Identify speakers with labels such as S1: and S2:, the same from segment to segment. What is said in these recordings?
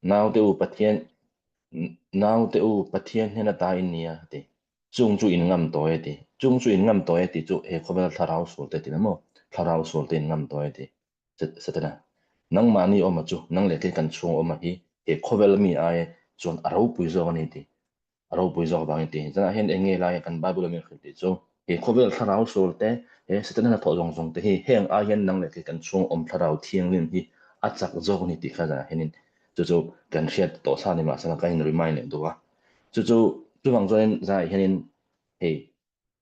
S1: Naute u Pathian Naute u Pathian hnen ata in ni a ti. Chung chu in ngam tawh e ti. Chung chu in ngam tawh e ti chu he khawvel thlarau sual te ti na maw? Thlarau sual te in ngam tawh e ti. Setana, nangmahni awma chu nang leh kei kan chhung awma hi he khawvel mi ai chuan a ropui zawk a ni ti. A ropui zawk avangin ti. Zanah hian eng nge lai kan Bible a min hrilh tih chu he khawvel thlarau sual te, he Setana hnathawh zawng zawng te hi heng ai hian nang leh kei kan chhung awm thlarau thianghlim hi a chak zawk a ni tih kha zanah hianin chu chu kan hriat tawh sa ni mahse kan in remind leh duh a. Chu chu chuvang chuanin zanah hianin hei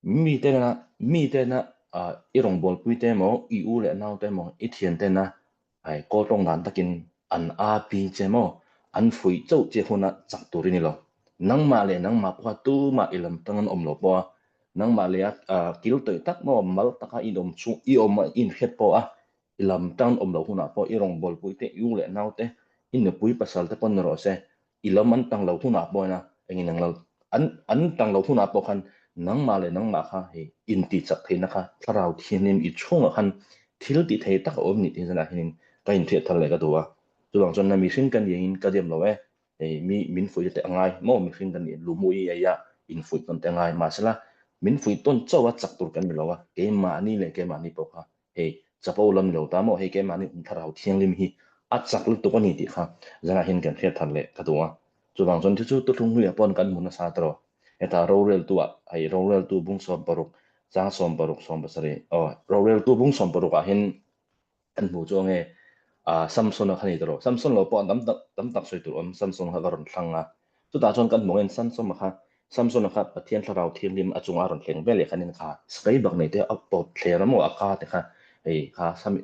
S1: Mi tena mi tena ah i rawngbawlpui te emaw, i u leh nau te emaw, i thian tena ai kawl tawng dan takin an a pi che maw, an fuih chauh che huna chak tur i ni lo. Nangmah leh nangmah pawha tumah i lam tang an awm lo pawh a, nangmah leh a kil tawih tak maw, mal taka i awm chhung i awm a i inhriat pawh a, i lam tang an awm lo hunah pawh i rawngbawlpui te, i u leh nau te, i nupui pasal te pawn ni rawh se, i lam an tang lo hunah pawh ina engin ang lo an an tang lo hunah pawh khan nangmah leh nangmah kha hei inti chak theihna kha thlarau thianghlim i chhungah khan thil ti thei tak a awm ni tih zanah hianin ka inhriat thar leh ka duh a. Chuvang chuan na mihring ka ni angin ka diam lo e, hei mi min fuih te a ngai maw mihring ka ni luhmu i ei a infuih tawn te a ngai mahsela min fuih tawn chauh a chak tur kan ni lo a, keimahni leh keimahni pawh kha Hei, chapo lam lo ta maw? Hei keimahni um thlarau thianghlim hi a chak lutuk a ni tih kha zanah hian kan hriat thar leh ka duh a. Chuvang chuan chu chu tuthlung hluiah paw'n kan hmu nasa ta rawh. Heta roreltu ah, hei roreltu bung 16, chang 16, 17, aw roreltu bung 16 ah hian kan hmu chu ange ah Samson-a kha ni ta rawh. Samson lo pawh tam tak tam tak sawi tur awm Samson kha ka rawn thlang a. Chutah chuan kan hmuh angin Samsona kha Samsona kha Pathian Thlarau Thianghlim a chunga a rawn thleng vel leh khanin kha sakai bak nei te a pawt thler a maw a ka te kha hei kha Sami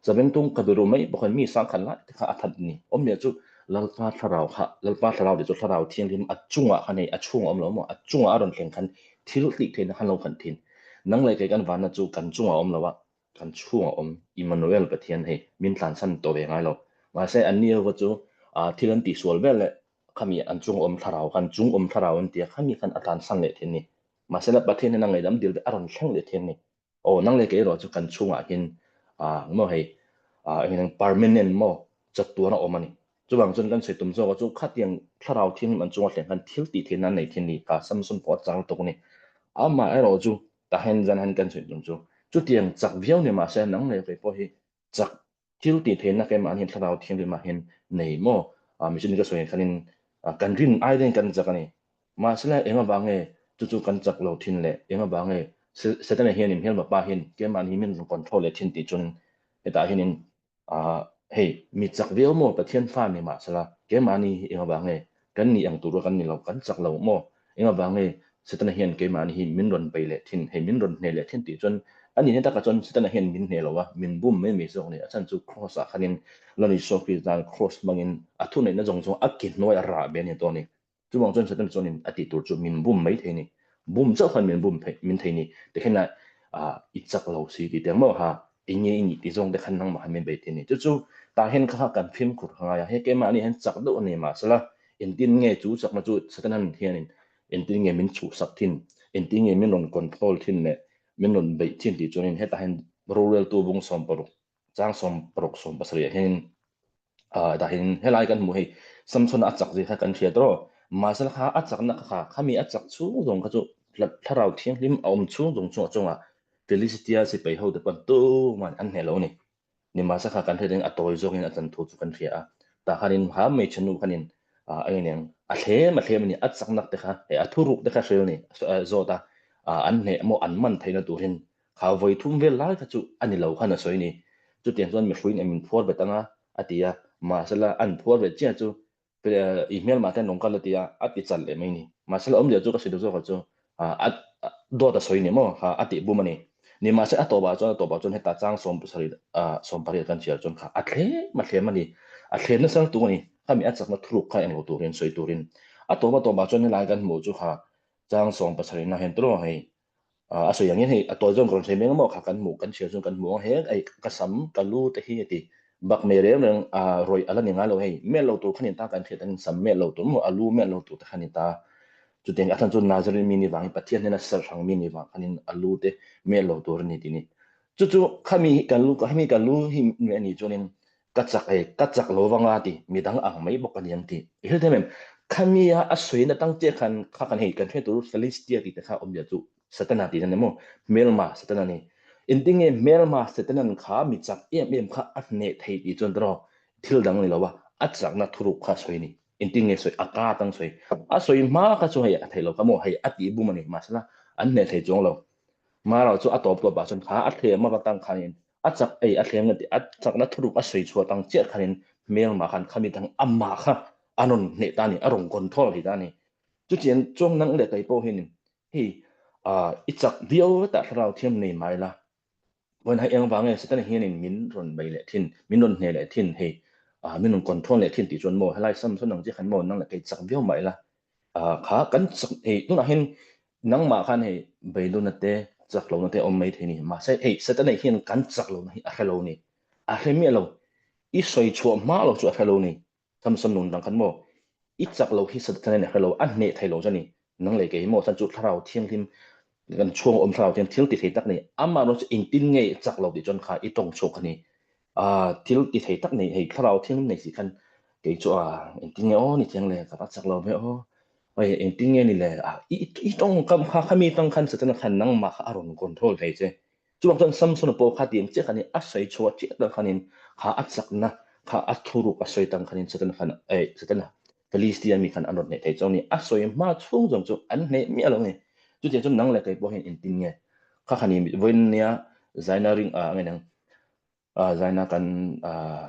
S1: Savengtung ka biru mai bawk in mi sangkhat lai te kha a that ni. Awmzia chu Lalpa Thlarau kha Lalpa Thlarau tih chu Thlarau Thianghlim a chungah khan hei a chhungah a awm lo maw a chungah a rawn thleng khan thil tih theihna khan lo khan thin. Nang leh kei kan vanna chu kan chungah a awm lo a, kan chhungah awm Immanuel Pathian hei min tlansan tawh ve ngai lo. Mahse anni erawh chu thil an tihsual vel leh khami an chung awm thlarau khan chung awm thlarau an tia khami khan a tlansan leh thin ni. Mahse la Pathian hian a ngaihdam dil te a rawn thleng leh thin ni. Aw nang leh kei erawh chu kan chhungah hian maw hei engin permanent maw chatuan a awm a ni. Chuvang chuan kan sawi tum zawk a chu khatiang thlarau thianghlim an chunga thleng khan thil tih theihna an nei thin ni ka Samson pawh a chang lutuk a ni. Amah erawh chu Tahen zan han kan sawi tum chu chutiang chak viau ni mahse nang leh kei pawh hi chak thil tih theihna keimah hian thlarau thianghlim ah hian nei maw mihring ka sawi khanin kan rin ai dawn kan chak a ni. Mahse eng avang nge chu chu kan chak lo thin leh eng avang nge Setana hianin hmelma pa hian keimahni min rawn control leh thin tih chuan hetah hianin Ahh hei, mi chak viau maw Pathian fa ni mahsela keimahni hi eng avang nge kan nih ang tur kan ni lo, kan chak lo maw? Eng avang nge Setana hian keimahni hi min rawn bei leh thin, hei min rawn hneh leh thin tih chuan a nih takah chuan Setana hian min hneh lo a, min bum mai mai zawk a ni. A chhan chu Kraws ah khanin Lal Isua Krista Kraws hmangin a thuneihna zawng zawng a ke hnuai a rah ve a ni tawh a ni. Chuvang chuan Satan chuanin a tih tur chu min bum mai thei ni. Bum chauh khan min bum thei min thei ni. Tikhian a ah i chak lo si tih te maw ha eng nge i nih tih zawng te khan nangmah khan min bei thei ni. Chu chu tah hian kha kha kan fimkhur kha ngai a, hei keimah nih hian chak deuh a ni mahsela engtin nge chu chakna chu Satan hianin engtin nge min chhuhsak thin, engtin nge min rawn control thin leh min rawn beih thin tih chuanin hetah hian roreltu bung 16 chang 16 17 ah hianin Ah dahin helai kan hmuh hei Samson a chak zia kha kan hriat rawh. Mahse kha a chakna kha kha khami a chak chhung zawng kha chu thlarau thianghlim a awm chhung zawng chungah chungah Philistia sipai ho te pawn tuman an hneh lo a ni. Nimahse kha kan hriat in a tawi zawngin a chan thu chu kan hria a. Tah khanin ha hmeichhe nu khanin ah eng eng a thlem a thlem a ni a chaknak te kha a thuruk te kha hril a ni zawt a an hneh maw an man theihna turin Kha vawi thum vel lai kha chu a ni lo khan a sawi ni. Chutiang chuan mihruiin em min phuar bet anga a ti a, mahsela an phuar ve chiah chu i hmelmah te an rawn kal a ti a, a ti chalh leh mai ni. Mahsela awmzia chu ka sawi duh zawk ah chu a dawt a sawi ni maw kha a tih bum a ni. Ni mahse a tawpah chuan a tawpah chuan heta chang 17 18 kan chhiar chuan kha a thlem a thlem a ni. A thlem nasa lutuk a ni. Khami a chakna thuruk kha englo turin sawi turin a tawp a tawpah chuan helai kan hmuh chu kha chang 17 ah hian tawh hei A sawi ang hian hei a tawi zawng ka rawn sawi mai ang maw kha kan hmuh kan chhiar chuan kan hmuh ang heng ei ka sam ka lu te hi a ti bak mai reng reng a rawih a la ni ngai lo hei mel lo tur kha ni ta kan hriat angin sam mel lo tur maw a lu mel lo tur te kha ni ta chutiang a chhan chu Nazarene mi ni vangin Pathian hnena serh hrang mi ni vang khanin a lu te mel lo tur a ni tih ni chu chu khami hi ka lu khami ka lu hi a nih chuanin. Ka chak e, ka chak lo vang a ti, midang ang mai bawk a ni ang ti. I hre thiam em? Khami a a sawi na tang chiah khan kha kan hei kan hre tur Philistia tih te kha awmzia chu Setana tih na ni maw? Hmelma Setana ni. Engtinge hmelma Setanan kha mi chak em em kha a hneh thei tih chuan tiraw thil dang ni lo a, a chakna thuruk kha a sawi a ni. Engtinge sawi a ka tang sawi. A sawi hma kha chu hei a thei lo kha maw hei a tih bum a ni mahsela an hneh thei chuang lo. Mara chu a tawp tawp ah chuan kha a thlem a va tang khanin a chak ei a thlem na tih a chakna thuruk a sawi chhuah tang chiah khanin hmelma khan khami dang amah kha a rawn hneh ta a ni, a rawn control thei ta a ni. Chutiang chuang nang leh kei pawh hianin hei i chak viau hetah thlarau thiam nei mai la, vawiin hai eng vang nge Setana hianin min rawn bei leh thin, min rawn hneh leh thin, hei min rawn control leh thin tih chuan maw helai Samson ang chiah khan maw nang leh kei chak viau mai la, kha kan chak hei tunah hian nangmah khan hei beidawna te chak lohna te awm mai thei ni mahse hei Setana hian kan chak lohna hi a hre lo ni, a hre miah lo, i sawi chhuah hma lo chu a hre lo ni. Samson nun dang khan maw i chak lo hi Setana in a hre lo, a hneh thei lo chu a ni. Nang leh kei maw chan chu thlarau thianghlim kan chhuang awm thlarau thianghlim thil ti thei tak ni. Amah erawh chu engtin nge i chak lo tih chuan kha i tawng chhuak a ni. Thil ti thei tak nei hei thlarau thianghlim nei si khan kei chu a engtin nge aw ni thiang le ka va chak lo ve aw. Oi engtin nge ni le i tawng kam kha khami tang khan Setana khan nangmah kha a rawn control thei che. Chuvang chuan Samson-a pawh kha tiang chiah khanin a sawi chhuah chiah tang khanin kha a chakna kha a thuruk a sawi tang khanin Setana khan eh Setana Philistia mi khan an rawn hneh thei chu a ni. A sawi hma chhung zawng chu an hneh miah lo a ni. Chutiang chuan nang leh kei pawh hian engtin nge kha khani vawiin nia zaina ring ah nge nang Zaina kan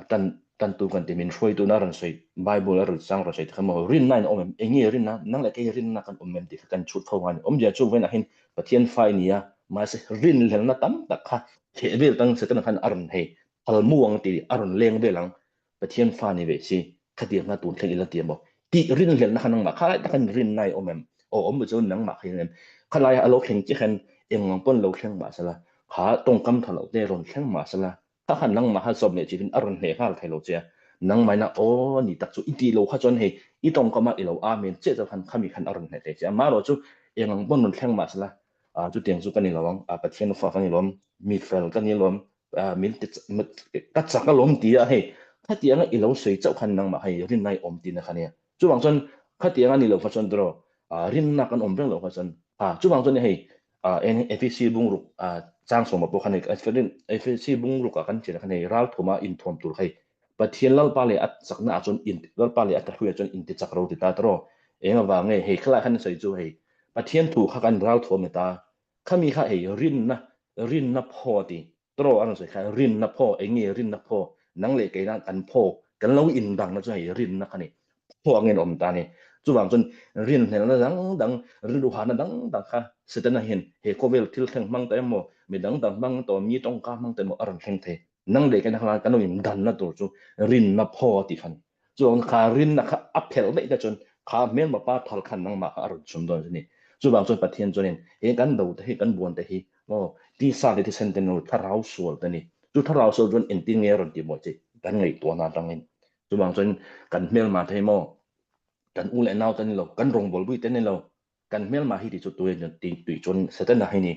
S1: tan tantu kan ti min hruaitu na rawn sawi Bible a rawn chang rawn sawi te kha maw rinna in awm em enge rinna nang leh kei rinna kan awm em tih kha kan chhut fo ngai a ni awmzia chu vawiinah hian Pathian fa i ni a mahse rinhlelna tam tak kha theh vel tang Setana khan a rawn hei phal mu ang tih a rawn leng vel ang Pathian fa ni ve si khatiang kha tun thleng ila ti emaw tih rinhlelna kha nangmah kha lai takin rinna i awm em aw awm chu nangmah kha em khalai a lo thleng chiah hian eng ang pawn lo thleng mahsela kha tawngkam tha lo te rawn thleng mahsela kha khan nangmah kha zawm leh chihin a rawn hneh nghal thei lo che a nangmah ina aw ni tak chu i tih lo kha chuan hei i tawngkam a i lo amen chiah chuan khan khami khan a rawn hneh thei che a marawh chu eng ang pawn rawn thleng mahsela chutiang chu ka ni lo ang Pathian fa ka ni lawm mi fel ka ni lawm min ti ka chak alawm ti a hei khatianga i lo sawi chauh khan nangmah hei rinna i awm tihna kha nia chuvang chuan khatianga ni lo kha chuan tiraw rinna kan awm reng lo kha chuan chuvang chuan hei FEC bungruk chang sawma pawh khan hei FEC bungruk ah kan thian khan hei ralthuma inthuam tur hei Pathian Lalpa leh a chakna ah chuan in Lalpa leh a tahruai ah chuan inti chak ro ti ta tiraw eng avang nge hei khalai khan sawi chu hei Pathian thu kha kan ralthuam ni ta Khami kha hei rinna, rinna phaw a ti. Tawraw a rawn sawi kha rinna phaw, eng nge rinna phaw? Nang leh keina kan phaw, kan lo indangna chu hei rinna kha ni. Phaw angin a awm ta a ni. Chuvang chuan rinhlelna dang dang, rilruhana dang dang kha Setana hian he khawvel thil thleng hmang ta emaw, mi dang dang hmang tawh, mi tawngka hmang ta emaw a rawn thleng thei. Nang leh keina kha kan lo indanna tur chu rinna phaw a tih kha a ni. Chuan kha rinna kha a phelh daih te chuan kha hmelma pa thal khan nangmah kha a rawn chhun dawn a ni. Chuvang chuan Pathian chuanin he kan do te hi kan buan te hi maw tisa leh thisen te nu thlarau sual te ni. Chu thlarau sual chuan engtin nge a rawn ti mawi che kan ngaihtuahna atangin. Chuvang chuan kan hmelma te hi maw kan u leh nau te ni lo, kan rawngbawlpui te ni lo, Kan hmelma hi ti chu tui ti tui chuan Setana hi ni.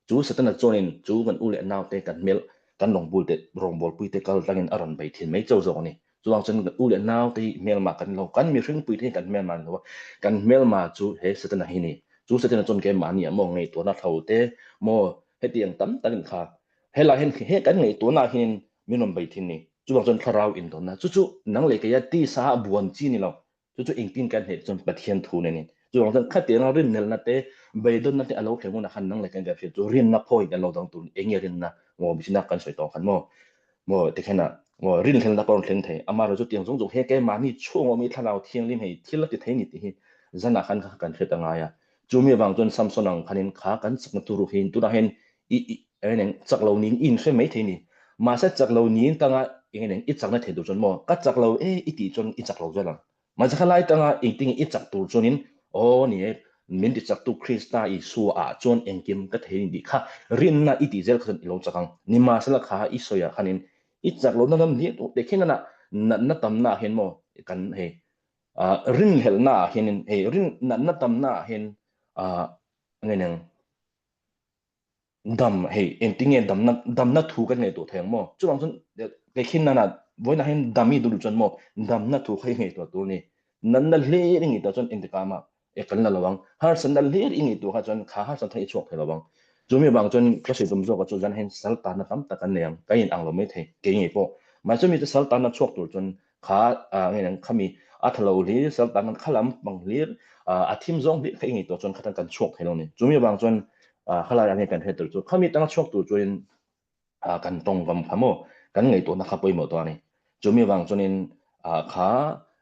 S1: Chu Setana chuanin chu kan u leh nau te kan hmel kan rawngbul te rawngbawlpui te kal tlangin a rawn bei thin mai chauh zawk a ni. Chuvang chuan kan u leh nau te hi hmelma kan lo kan mihringpui te hi kan hmelma an lo a, kan hmelma chu he Setana hi ni. Chu Setana chuan keimahni ah maw ngaihtuahna thlo te maw hetiang tam takin kha helai hian he kan ngaihtuahna ah hian min rawn bei thin ni. Chuvang chuan thlarau indawnna chu chu nang leh keia tisa a buan chi ni lo. Chu chu engtin kan hneih chuan Pathian thu nen in. Chuvang chuan khatianga rinnelna te, beidawnna te a lo thleng hunah khan nang leh kan kan hriat chu rinna phawiin kan lo dang tur eng nge rinna maw mihrinna kan sawi tawh khan maw maw tikhian ah maw rinhlelna pawh a rawn thleng thei. Amaherawhchu chutiang zawng zawng he keimahni chhung awm i thlarau thianghlim hei thil a ti thei ni tih hi zanah khan kha kan hriat a ngai a. Chumi avang chuan Samson ang khanin kha kan chakna tur hi tunah hian i i eng chak lo niin i inhre mai thei ni. Mahse chak lo niin tanga eng eng i chakna thei tur chuan maw ka chak lo e i tih chuan i chak lo zel ang. Mahse kha lai tanga engtin i chak tur chuanin aw ni e min ti chaktu Krista Isua ah chuan engkim ka thei ni tih kha rinna i tih zel kha chuan i lo chak ang. Nimahsela kha i sawi ah khanin i chak lohna lam hliah tur te khin a natna tamna ah hian maw kan hei rinhlelhna ah hianin hei rin natna tamna ah hian nge neng dam hei engtin nge damna damna thu kan ngaihtuah thei ang maw chuvang chuan kei khin nana. Vawiinah hian dam i duh duh chuan maw damna thu kha i ngaihtuah tur a ni. Natna hlir i ngaihtuah chuan engtikah mah e kan la lo ang. Harsatna hlir i ngaihtuah kha chuan kha harsatna kha i chhuak thei lo ang. Chumi vang chuan ka sawi tum zawkah chu zan hian sal tanna tam tak an nei ang. Ka in ang lo mai thei, kei ngei pawh. Mahse chumi chu sal tanna chhuak tur chuan kha nge nang khami a tha lo hlir, sal tanna kha lam pang hlir, a thim zawng hlir kha i ngaihtuah chuan khatan kan chhuak thei lo a ni. Chumi vang chuan khalai ah nge kan hriat tur chu khami tanga chhuak tur chuan kan tawngkam kha maw kan ngaihtuahna kha pawimawh tawh a ni. Chumi vang chuanin kha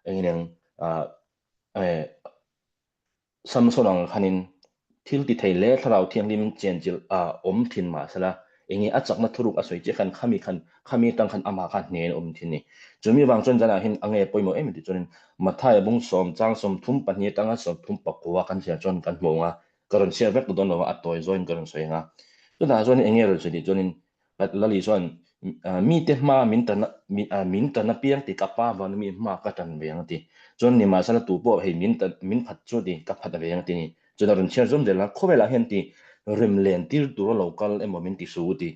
S1: engin Samson ang khanin thil ti thei leh thlarau thianghlim chenchilh a awm thin mah sela, enge a chakna thuruk a sawi chiah khan khami khan khami atang khan amah kha hnen a awm thin ni. Chumi vang chuan zanah hian a nge pawimawh em tih chuanin Mathaia bung sawm chang 32 atanga 34 kan chhiar chuan kan hmu ang a, ka rawn chhiar vek ta dawn lo a, a tawi zawin ka rawn sawi ang a. Chutah chuan enge rawn sawi tih chuanin Lali chuan mite hma min tan min tan apiang ti ka pa vang mi hma ka tan ve ang a ti. Chuan nimahsela tu pawh hei min tan min phat chu ti ka phat ve ang a ti ni. Chuan a rawn chhiar zawm zel a, khawvelah hian ti rem len tir tura lo kal emaw min ti su ti.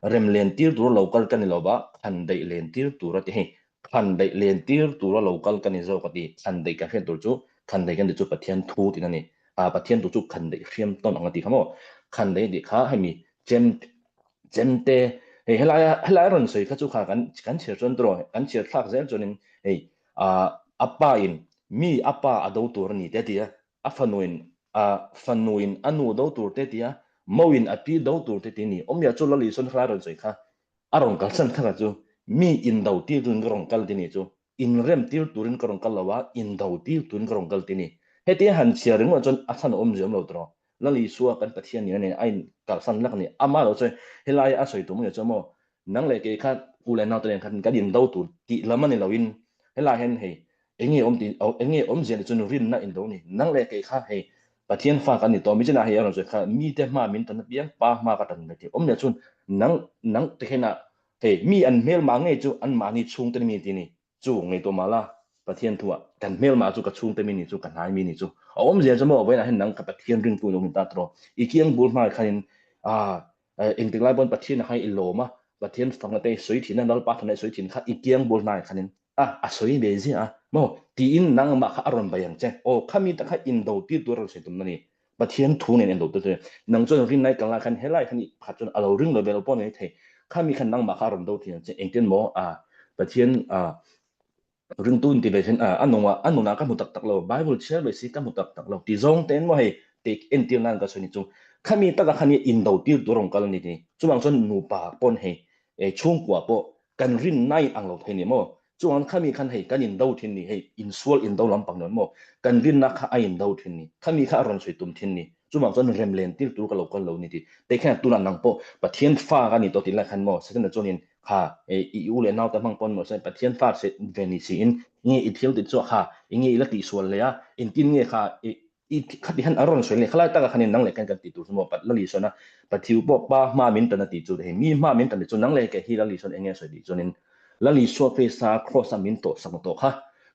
S1: Rem len tir tura lo kal ka ni lo va, khan daih len tir tura ti hei khan daih len tir tura lo kal ka ni zawk a ti. Khan daih kan hriat tur chu khan daih kan ti chu Pathian thu tihna a ni. Pathian thu chu khan daih hriam tawn ang a ti kha maw. Khan daih tih kha hemi chem Chemte, hei helaia helai rawn sawi kha chu kha kan kan chhiar chuan tawh kan chhiar thlak zel chuanin hei ah a pa in mi a pa a do tur a ni te a ti a, a fanu in ah fanu in a nu do tur te a ti a, mo in a pi do tur te ti a ni. Awmia chu Lali sawn khalai rawn sawi kha a rawn kalsan kha kha chu mi in do tir turin ka rawn kal ti ni chu inrem tir turin ka rawn kal lo a, indo tir turin ka rawn kal ti ni. Hetia han chhiar ringawt chuan a chhan a awm ziam lo tawh. Lal Isua kan Pathian nih a ni, a inkalsan lak a ni. Amah lo chuan helai a sawi tum nge chuan maw, nang leh kei kha u leh naute nen khan kan indo tur tih lam a ni loin helai hian hei enge awm tih enge awmzia ni chuan rinna indo a ni. Nang leh kei kha hei Pathian fa kan ni tawh, mi chinah hei a rawn sawi kha mite hma min tan apiang pa hma ka tan ve tih awm leh chuan nang nang te hian Hei, mi an hmelmah ngei chu anmahni chhungte mi ti ni. Chu, ngaihtuah mah la, Pathian thuah, kan hmelmah chu ka chhungte mi ni chu, ka hnai mi ni chu. A awmzia chu maw, vawiinah hian nang ka Pathian ringtu lo ni ta tawh. I kiang bul hmai khanin, ah, engtik lai pawn Pathian ah khan i lawm a, Pathian fakna te i sawi thin a, Lalpa fakna i sawi thin kha i kiang bul hnai khanin, ah, a sawi ve ziah a, maw, tiin nangmah kha a rawn bei ang che. Aw, khami tak kha indo tir tur a rawn sawi tumna ni. Pathian thu nen en lo te chu nang chuan rin lai kal lai khan helai khan i pakhat chuan a lo ring lo ve lo pawh ni thei khami khan nangmah kha a rawn do thin ang che engtin maw a Pathian a ringtu in ti ve thin a a nunga a nunah ka hmu tak tak lo Bible chhiar ve si ka hmu tak tak lo ti zawng ten maw hei te entir nan ka sawi ni chu khami taka khan i indo tir tur rawn kal ni ti chuvang chuan nupa pawn hei e chhungkua pawh kan rin nai ang lo thei ni maw Chuan khami khan hei kan indo thin ni, hei insual indo lampang nen maw, kan rinna kha a indo thin ni, khami kha a rawn sawi tum thin ni, chuvang chuan rem len tir tur ka lo kal lo ni tih te khan tunah nang pawh Pathian fa ka ni tawh tih lai khan maw Setana chuanin kha i u leh naute hmang pawn maw Pathian fa ve ni siin nge i thil tih chu kha enge i la tihsual leh a, engtin nge kha i i khati khan a rawn sawi leh khalai taka khanin nang leh kan kan tih tur chu maw pat Lali sawn a Pathiu pawh pa hma min tan a tih chu hei mi hma min tan tih chu nang leh ke hi Lali sawn enge sawi tih chuanin Lali Isua Krista cross a min tawh sak tawh kha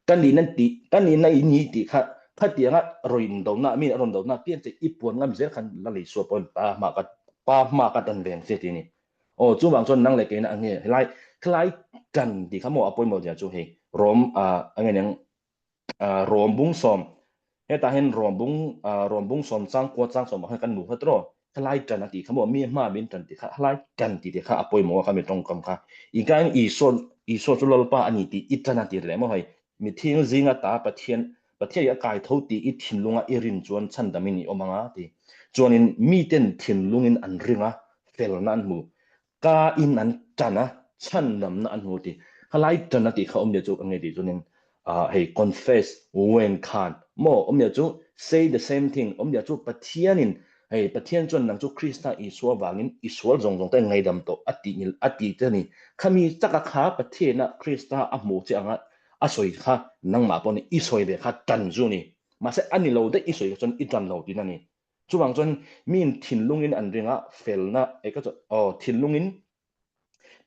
S1: ka nihna tih ka nihna i ni tih kha khatianga rawn dona mi a rawn dona pian che i puan ngam zel khan Lali Isua pawn pa hma ka pa hma ka tan veng che ti ni aw chuvang chuan nang leh keina ange helai khelai tan tih kha maw a pawimawh zia chu hei rom a ange nang Rom bung sawm hetah hian Rom bung Rom bung sawm chang kua chang sawm ah khan kan hmu kha tawh helai tan a tih kha maw mi hma min tan tih kha helai tan tih te kha a pawimawh a kha mi tawngkam kha i kain Isua Isua chu Lalpa a ni tih i tan a tir leh maw hei mithing zinga ta Pathian Pathian i a kai tho tih i thinlunga i rin chuan chhandamin i awm anga ti chuanin miten thinlungin an ring a felna an hmu Ka in an tan a, chhandamna an hmu ti. Khalai tan a tih kha awmzia chu enge tih chuanin hei confess when khan maw awmzia chu say the same thing awmzia chu Pathianin hei Pathian chuan nang chu Krista Isua vangin i sual zawng zawng te ngaidam tawh a tih ngil a ti te a ni. Khami taka kha Pathiana Krista a hmu che anga a sawi kha nangmah pawh ni i sawi ve kha tan chu a ni. Mahse a ni lo daih i sawi kha chuan i tan lo tihna a ni. Chuvang chuan miin thinlungin an ring a, felna eh ka chuan aw thinlungin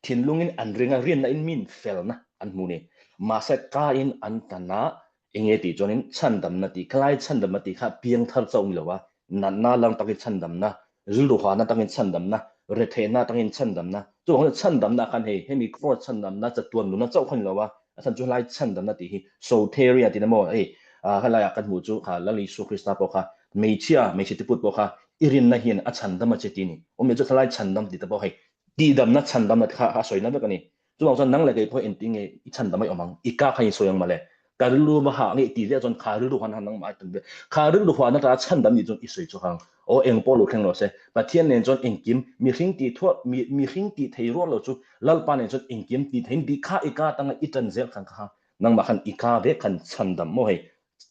S1: thinlungin an ring a, rinna in miin felna an hmu ni. Mahse kain an tan a, enge tih chuanin chhandamna tih khalai chhandamna tih kha piangthar chauh ni lo a, natna lang takin chhandamna, rilru hana takin chhandamna. Retheihna atangin chhandamna, chuvang chuan chhandamna khan hei hemi cross chhandamna chatuan nunna chauh kha ni lo a, a chhan chu helai chhandamna tih hi soteria tihna maw hei helaiah kan hmuh chu kha Lal Isua Krista pawh kha hmeichhia hmeichhe tiput pawh kha i rinna hian a chhandam a che tih a ni. Awmzia chu helai chhandam tih te pawh hei tihdamna chhandamna kha a sawina vek a ni. Chuvang chuan nang leh kei pawh engtin nge i chhan damai awm ang? I ka kha in sawi ang mawle. Ka rilru va hah nge ti ziah chuan kha rilru huan han nangmah ai tum ve. Kha rilru huan atanga chhan dam nih chuan i sawi chhuak ang. Aw eng pawh lo thleng lo se. Pathian nen chuan engkim mihring tih thuah mi mihring tih thei rual lo chu Lalpa nen chuan engkim tih thei tih kha i ka atanga i tan zel khan kha nangmah khan i ka vek khan chhan dam maw hei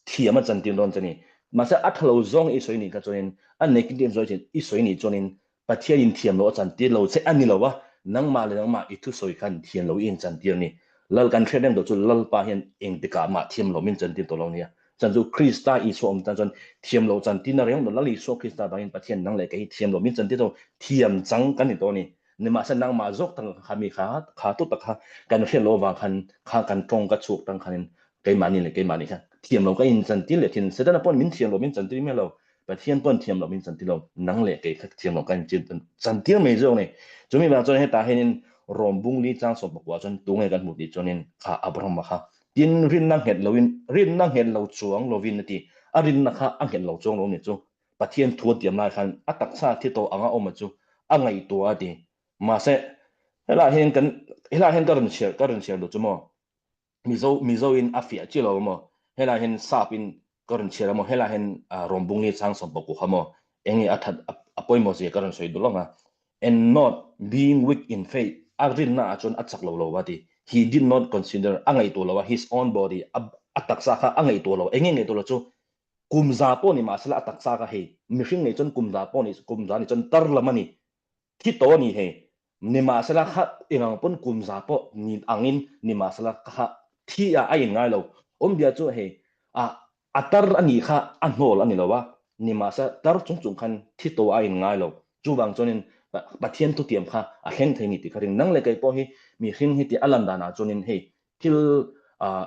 S1: thiam a chantir dawn che ni. Mahse a tha lo zawng i sawi nih kha chuanin a negative zawng i sawi nih chuanin Pathian in thiam lo a chantir lo che a ni lo a, nangmah leh nangmah i thusawi khan thiam lo i inchantir a ni. Lal kan hriat reng tawh chu Lalpa hian engtikah mah thiam lo min chantir tawh lo nia. Chan chu Krista Isua awm tan chuan thiam lo chantirna reng lo Lal Isua Krista vangin Pathian nang leh kei hi thiam lo min chantir tawh thiam chang kan ni tawh a ni. Nimahse nangmah zawk tak kha mi kha kha tu tak kha kan hriat loh avang khan kha kan tawng ka chhuak tang khanin keimahni leh keimahni khan thiam lo ka inchantir leh thin. Setana pawn min thiam lo min chantir miah lo. Pathian pawn thiam loh min chantir lo, nang leh kei kha thiam loh ka in chantir mai zawk ni. Chumi vang chuan hetah hianin Rom bung li chang sawm pakua chuan tunge kan hmuh tih chuanin kha Abraham-a kha tin rinna nghet loin rinna nghet lo chuang lovin a ti. A rinna kha a nghet lo chuang lo ni chu Pathian thu a tiam lai khan a taksa thi tawh anga awm a chu a ngaihtuah a ti. Mahse helaiah hian kan helaiah hian ka rawn chhiar ka rawn chhiar duh chu maw? Mizo Mizo in a fiah chi lo maw? Helaiah hian sap in ka rawn chhiar a maw? Helaiah hian Rawmbung hi chang sawm pakua kha maw? Enge a that a pawimawh zia ka rawn sawi duh lawng a. And not being weak in faith a rinna ah chuan a chak lo lo a ti. He did not consider a ngaihtuah lo a his own body a a taksa kha a ngaihtuah lo. Enge ngaihtuah lo chu kum za pawh ni mahsela a taksa kha hei mihring nei chuan kum za pawh ni kum za ni chuan tar lam a ni. Thi tawh a ni hei. Nimahsela kha engang pawn kum za pawh ni angin nimahsela kha thi ah a in ngai lo. Awmzia chu hei a a tar a nih kha a hnawl a ni lo a, nimahsela tar chung chung khan thi tawh a in ngai lo. Chuvang chuanin Pathian thutiam kha a thleng thei ni tih ka ring. Nang leh kei pawh hi mihring hi tih a lan danah chuanin hei thil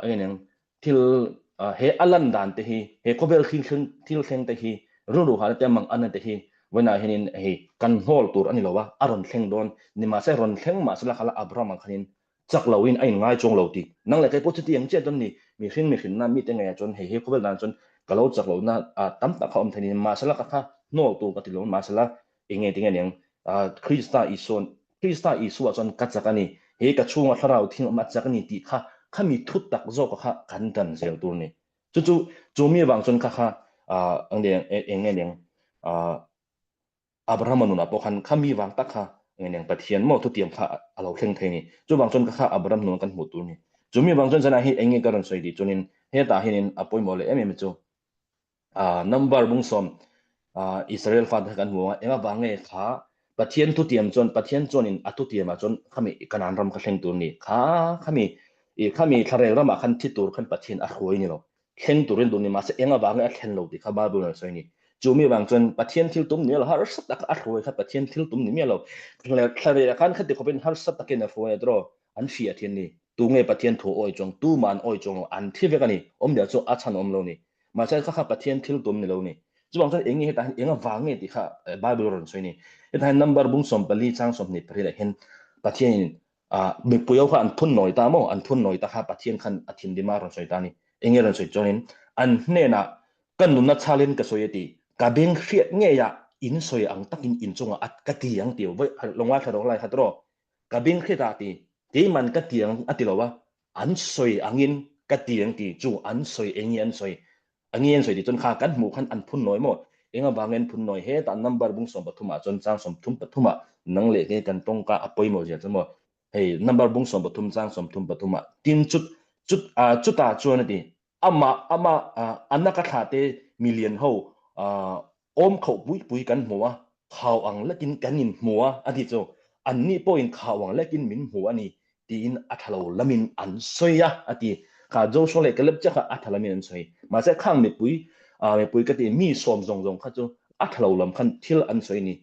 S1: eng nge Thil he a lan dan te hi, he khawvel thil thleng thil thleng te hi, rilru hahna te mang anna te hi vawiinah hianin hei kan hnawl tur a ni lo a, a rawn thleng dawn. Nimahse rawn thleng mahse la khala Abraham ang khanin chak loin a inngai chuang lo tih. Nang leh kei pawh chuti ang chiah chuan ni, mihring mihrinna mite ngeiah chuan hei he khawvel dan chuan ka lo chak lohna tam tak kha awm thei ni. Mahse la ka kha hnawl tur ka ti lo, mahse la Enge tinge niang? Krista Isuan, Krista Isua chuan ka chak a ni, he ka chhunga thlarau thing awm a chak a ni tih kha khami thu tak zawka kha kan dan zel tur a ni. Chu chu, chu mi avang chuan kha kha enge niang? Abrahama nunah pawh khan khami vang tak kha enge niang Pathian maw thutiam kha a lo thleng thei a ni. Chuvang chuan kha kha Abraham nunah kan hmuh tur a ni. Chu mi avang chuan zanah hi enge ka rawn sawi tih chuanin hetah hianin a pawimawh leh em em chu Number bung sawm Israel fate kha kan hmu a, eng avang nge kha Pathian thutiam chuan Pathian chuanin a thutiamah chuan khami Kanaan ram kha thleng tur ni kha khami i khami thlarel ramah khan thi tur khan Pathian a hruai ni lo thleng turin duh ni mahse eng avang nge a thlen lo tih kha Bible in a sawi ni chu mi vang chuan Pathian thil tum ni lo harsa taka a hruai kha Pathian thil tum ni miah lo thlarel khan khati khawpin harsa takin a hruai a tiraw an hria thin ni tunge Pathian thu awi chuang tumah an awi chuang lo an thi vek a ni awmzia chu a chhan awm lo ni Mahse kha kha Pathian thil tum ni lo ni. Chuvang chuan eng nge hetah hian eng avang nge tih kha Bible rawn sawi ni. Hetah hian number bung 14 chang 24 ah hian Pathianin mipui ho kha an phun nawi ta maw? An phun nawi ta kha Pathian khan a thinrim a rawn sawi ta ni. Eng nge rawn sawi chuanin an hnenah ka nunna chhalin ka sawi a ti. Ka beng hriat ngeiah in sawi ang takin in chungah a ka ti ang ti. Vawi lo ngaithla rawh lai kha tiraw. Ka beng hriat ah ti. Keiman ka ti ang a ti lo a. An sawi angin ka ti ang ti chu an sawi eng nge an sawi a nge an sawi tih chuan kha kan hmuh khan an phun nawi maw? Eng avang nge an phun nawi? Hetah number bung 13 ah chuan chang 33 ah nang leh nge kan tawngka a pawimawh zia chu maw? Hei number bung 13 chang 33 ah tin chut chut chutah chuan a ti Amah amah a naka thla te milian ho awm khoh pui pui kan hmu a, khau ang lekin kan in hmu a, a ti chu. Anni pawhin khau ang lekin min hmu a ni tiin a tha lo lamin an sawi a, a ti. Kha Joshua leh Caleb chiah kha a tha lamin an sawi. Mahse khang mipui, mipui ka ti mi sawm zawng zawng kha chu a tha lo lam khan thil an sawi a ni.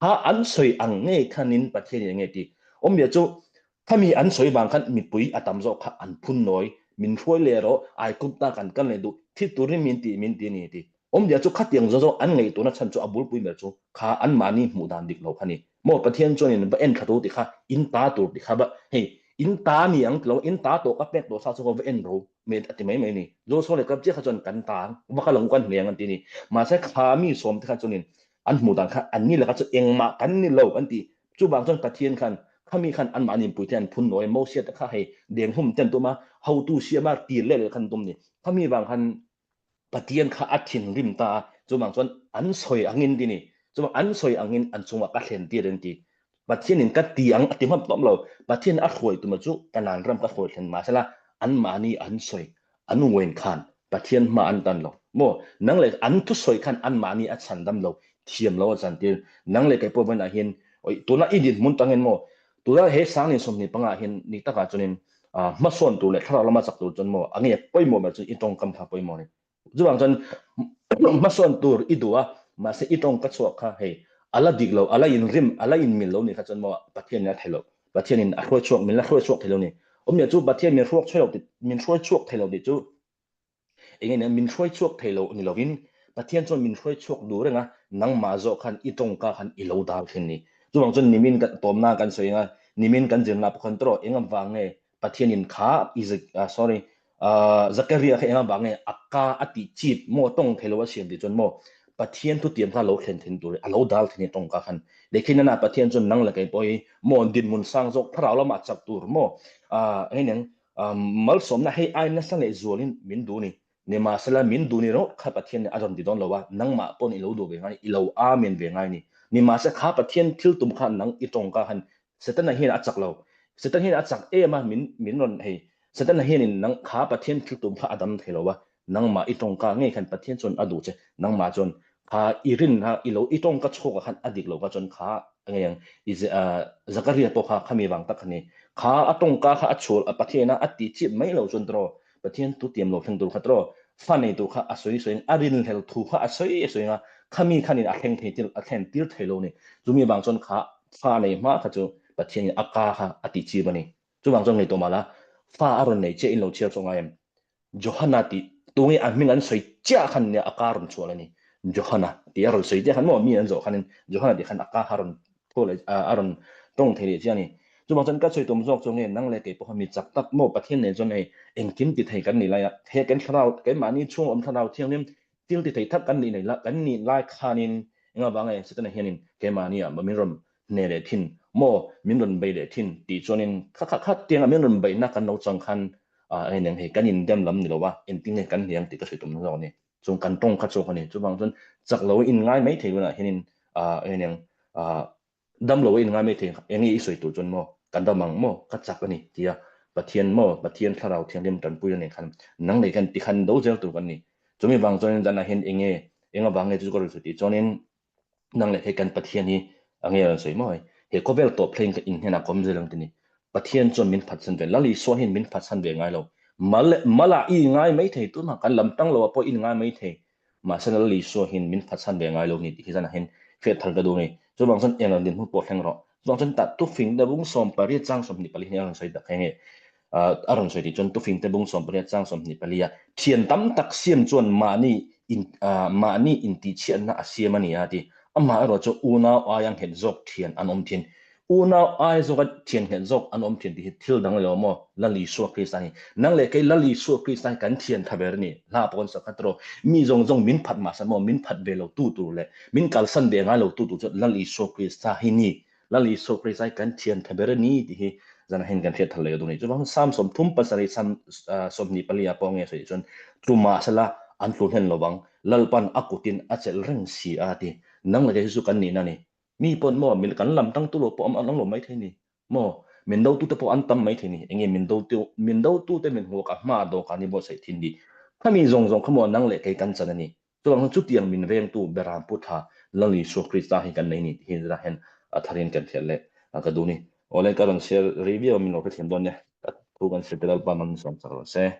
S1: Kha an sawi ang ngei khanin Pathianin eng nge ti? Awmzia chu Khami an sawi vang khan mipui a tam zawk kha an phun nawi, min hruai leh rawh, Aikup ta kan kal leh duh, thi turin min ti min ti a ni ti. Awmzia chu khatiang zawng zawng an ngaihtuahna chhan chu a bulpui ber chu kha anmahni hmuh dan dik lo kha ni. Maw Pathian chuan in va en thla tur ti kha in ta tur ti kha va hei in ta ni ang tilo in ta tawh ka pek tawh sa chu va en ro me a ti mai mai ni. Joshua leh Caleb chiah kha chuan kan ta ang va kal ang u kan hle ang an ti ni. Mahse kha mi sawm te kha chuan in an hmuh dan kha an ni laka chu engmah kan ni lo an ti. Chuvang chuan Pathian khan khami khan anmahni inpui te an phun nawi Mosia te kha hei denghum te an tum a, hotu siama tir leh leh kha an tum ni. Khami vang khan Pathian kha a thinrim ta a, chuvang chuan an sawi angin ti ni. Chuvang an sawi angin an chungah ka thlen tir an ti. Pathianin ka ti ang a ti hmap tawp lo. Pathian a hruai tuma chu Kanaan ram ka hruai thlen mahsela anmahni an sawi an uain khan Pathian hma an tan lo. Maw nang leh an thusawi khan anmahni a chhan dam lo, thiam lo a chan tir. Nang leh kei pawh vawiinah hian oi tuna i dinhmun tangin maw tuna he Sanglin 25 ah hian ni takah chuanin hmasawn tur leh thlarau lama chak tur chuan maw a nge pawimawh ber chu i tawngkam kha pawimawh a ni. Chuvang chuan hmasawn tur i duh a, mahse i tawngka chhuak kha hei a la dik lo, a la inrim, a la inmil lo nih kha chuan maw Pathianin a thei lo. Pathianin a hruai chhuak, min la hruai chhuak thei lo ni. Awmzia chu Pathian min hruak chhuak lo tih, min hruai chhuak thei lo tih chu eng nge min hruai chhuak thei lo ni lovin Pathian chuan min hruai chhuak duh reng a, nangmah zawh khan i tawngka khan i lo dal thin ni. Chuvang chuan nimin kan tawmna kan sawi ang a, nimin kan zirna pawh khan tawh eng avang nge Pathianin kha sorry Zakaria kha eng avang nge a ka a tih chit maw tawng thei lo a siam tih chuan maw Pathian thutiam kha lo thlen thin tur a lo dal thin i tawngka khan. Lekhin nana Pathian chuan nang la kei pawh hi maw dinhmun sang zawk thlarau lamah chak tur maw eng nge malsawmna hei ai nasa leh zualin min duh ni. Nimahsela min duh ni rawh kha Pathian nih a rawn ti dawn lo a, nangmah pawn i lo duh ve ngai, i lo amen ve ngai ni. Nimahse kha Pathian thil tum kha nang i tawngka khan Setana hian a chak lo. Setana hian a chak em a, min min rawn hei Setana hianin nang kha Pathian thil tum kha a dam thei lo a, nangmah i tawngka ngei khan Pathian chuan a duh che, nangmah chuan kha i rin kha i lo i tawngka chhuakah khan a dik lo kha chuan kha ngei ang i Zakaria pawh kha khami vang tak kha ni. Kha a tawngka kha a chhual a Pathian a a ti chip mai lo chuan tawh Pathian tu tiam lo thleng tur kha tawh fa nei tur kha a sawi sawi a rinhlel thu kha a sawi a sawi a, khami khanin a thleng thei tir a thlen tir thei lo ni. Chumi vang chuan kha fa nei hma kha chu Pathianin a ka kha a tih chip a ni. Chuvang chuan ngaihtuah mah la, fa a rawn nei chiah in lo chhiar chawk ngai em? Johana tih tunge a hming an sawi chiah khan nia a ka rawn chhuah la ni. Johana tih a rawn sawi chiah khan maw mi an zawh khanin Johana tih khan a ka kha rawn thaw leh a rawn tawng thei leh chiah a ni. Chuvang chuan ka sawi tum zawk chu nge nang leh kei pawh kha mi chak tak maw Pathian nen chuan hei engkim ti thei kan nih lai a, he kan thlarau keimahni chhung awm thlarau thianghlim thil ti thei thak kan nih nei la kan nih lai khanin engavanga Setana hianin keimahni ah min rawn hne leh thin maw min rawn bei leh thin tih chuanin kha kha kha tianga min rawn beihna kan lo chang khan hei neng hei kan indem lam ni lo a engtin nge kan hniang tih ka sawi tum zawk a ni. Chung kan tawng kha chawk a ni. Chuvang chuan chak lo in ngai mai thei hunah hianin hei neng dam lo in ngai mai thei eng nge i sawi tur chuan maw kan dam ang maw ka chak a ni tia Pathian maw Pathian thlarau thianghlim tanpui a nih khan nang leh khan tikhan do zel tur kan ni. Chumi vang chuanin zanah hian eng nge eng avang nge chu ka rawn sawi tih chuanin Nang leh hei kan Pathian hi a nge rawn sawi mawi. He khawvel tawp thleng ka in hnenah kawm zel ang ti ni. Pathian chuan min phatsan ve, Lal Isua hian min phatsan ve ngai lo. Mal malah i ngai mai thei, tunah kan lam tang lo ah pawh i ngai mai thei. Mahse Lal Isua hian min phatsan ve ngai lo ni tih hi zanah hian hriat thar ka duh a ni. Chuvang chuan eng rawn dinhmun pawh thleng rawh. Chuvang chuan tah tufing te bung 18 chang 24 hi a rawn sawi tak nghe nghe. A rawn sawi tih chuan tufing te bung 18 chang 24 a thian tam tak siam chuan mahni in mahni intihchhiatna a siam a ni a ti. Amaherawh chu unau aia nghet zawk thian an awm thin. Unau aia zawka thian nghet zawk an awm thin tih hi thil dang lo maw? Lal Isua Krista hi. Nang leh kei Lal Isua Krista hi kan thian tha ber a ni. Hla pawh kan sak kha tawh. Mi zawng zawng min phat mahse maw min phat ve lo tu tur leh min kalsan ve ngai lo tu tur chu Lal Isua Krista hi ni. Lal Isua Krista hi kan thian tha ber a ni tih hi zan hian kan hriat thar leh ka duh a ni. Chuvang Psalm 37 Psalm 24 ah pawh nge sawi chuan tlu mahsela an tlu hlen lovang, Lalpan a kutin a chelh reng si a ti. Nang leh kei hi chu kan nihna a ni. Mi pawn maw min kan lam tang tu lo pawh an awm lo maithei ni maw? Min dotute pawh an tam maithei ni. Enge min dotu min dotute min hmuak a hma dawhkan hi buatsaih thin ni. Khami zawng zawng kha maw nang leh kei kan chan a ni. Chuvang chuan chutiang min vengtu Berampu tha Lal Isua Krista hi kan nei ni tih hi zirah hian a tharin kan hriat leh ka duh ni. Awle ka rawn share rei viau a min lo hrethiam dawn nia. Ka thu kan share te Lalpa man sawm chak rawh se.